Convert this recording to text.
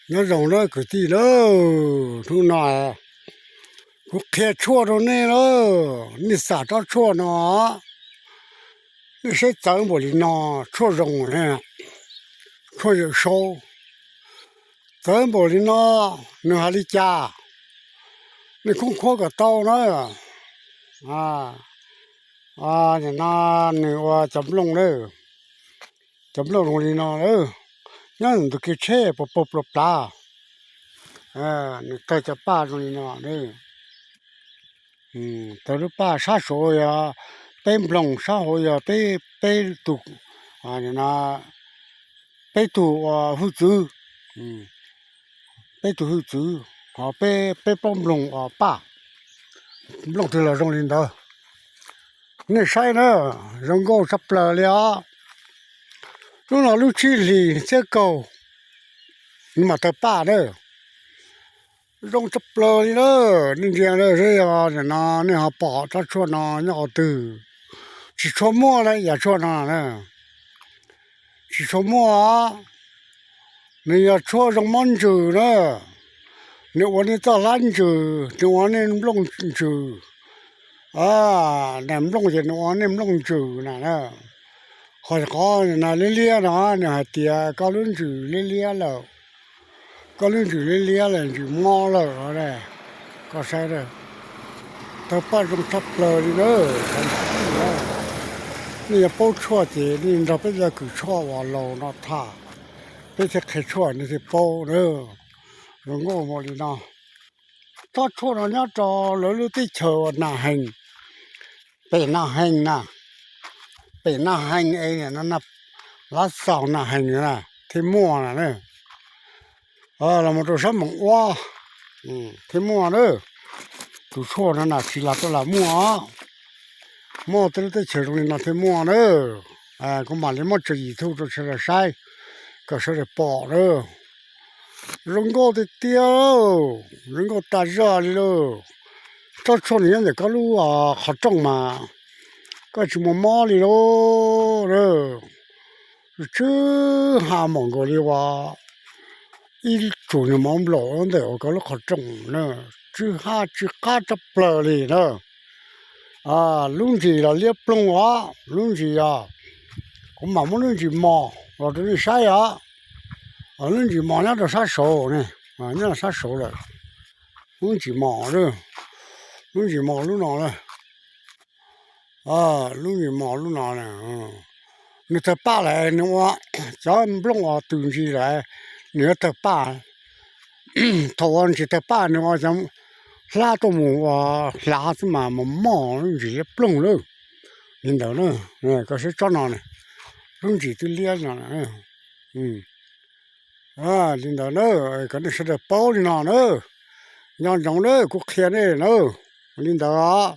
Nyob zoo na kwv tij na, hnub no kuv qhia tshuaj rau nej na, nej xam tsob tshuaj no, nej saib txawv npaum li no, tshuaj zoo, tshuaj yawm saub, txawv npaum li no, nws hais li cas, nej khoob khuab kom tau na. No nws ua cov nplooj, cov nplooj zoo li no, nyob ntawm tus kiv tsheb puas paug plua plav, nws tawg cov paj zoo li no. Tawg lub paj sab saud yog peb nplooj, sab hauv yog peb, peb tug, peb tug ua hwj txwv, peb tug hwj txwv, ho peb, peb plaub nplooj ua paj. Nplooj twg los zoo li ntawd. Nej saib na, zoo nkauj tshaj plaws li os. Hnub no lub tsib hlis txhiab kaum, nws mam tawg paj na. Zoo tshaj plaws li na. Nej ntsia na, yog no nej ho pom tsob tshuaj no nyob qhov twg? Tsis tshua muaj li yam tshuaj no na, tsis tshua muaj. Nws yog tshuaj zoo mob ntsws na, nws ua nej txoj hlab ntsws, nws ua nej nplooj ntsws. Nplooj ces nws ua nej nplooj ntsws na. Ho qhov no liab liab no nws hais tias koj lub ntsws liab liab lawm, koj lub ntsws liab liab lawm, ntsws mob lawm. Koj saib, tawg paj zoo tshaj plaws li na. Nej yuav paub tshuaj ces nej nrog peb cov kws tshuaj uas laus no tham, peb thiaj qhia tshuaj nej thiaj paub na. Zoo nkauj npaum li no. Tsob tshuaj no nyob rau lawv lub teb chaws uas Nam Hees, pem Nam Hees na, pem Nam Hees es Lav Xaus Nam Hees na thiaj muaj na. Los mus rau sab Moos Uab thiaj muaj na. Tus tshuaj no na tsis lam tuaj lam muaj, muaj tej lub teb chaws zoo li no thiaj muaj na. Kuv mam li muab tso YouTube rau sawv daws saib, kom sawv daws pom na. Zoo nkauj tiag tiag, zoo nkauj tas zog li lauj. Tsob tshuaj no nyob ntawm koj lub qhov rooj mas koj tsis muaj mob li lauj. Tsw ha mom nkaus li uas ib tsuag niag mov nplaum ntawm uas koj lub qhov rooj na, tsw ha tsw qab tshaj plaws li na. Lub ntsis los liab ploog os, lub ntsis os. Kuv mam muab lub ntsis mos los rau nej saib os. Lub ntsis mos nyob rau sab saud ne, nyob rau sab saud lawm. Lub ntsis mos, lub ntsis mos lub no na, lub ntsis mos lub no, nws tawg paj lawm nws ua, cov nplooj uas tws ntsis lawm nws yuav tawg paj. Thaum uas tsis tawg paj nws ua cov hlab tuaj mus ua hlav xwb mas mos mos lub ntsis liab ploog lawm. Li ntawd na, koj saib tsob no, lub ntsis twb liab no. Li ntawd na, kom nej sawv daws paub li no na. Nco ntsoov na, kuv qhia nej na, li ntawd os.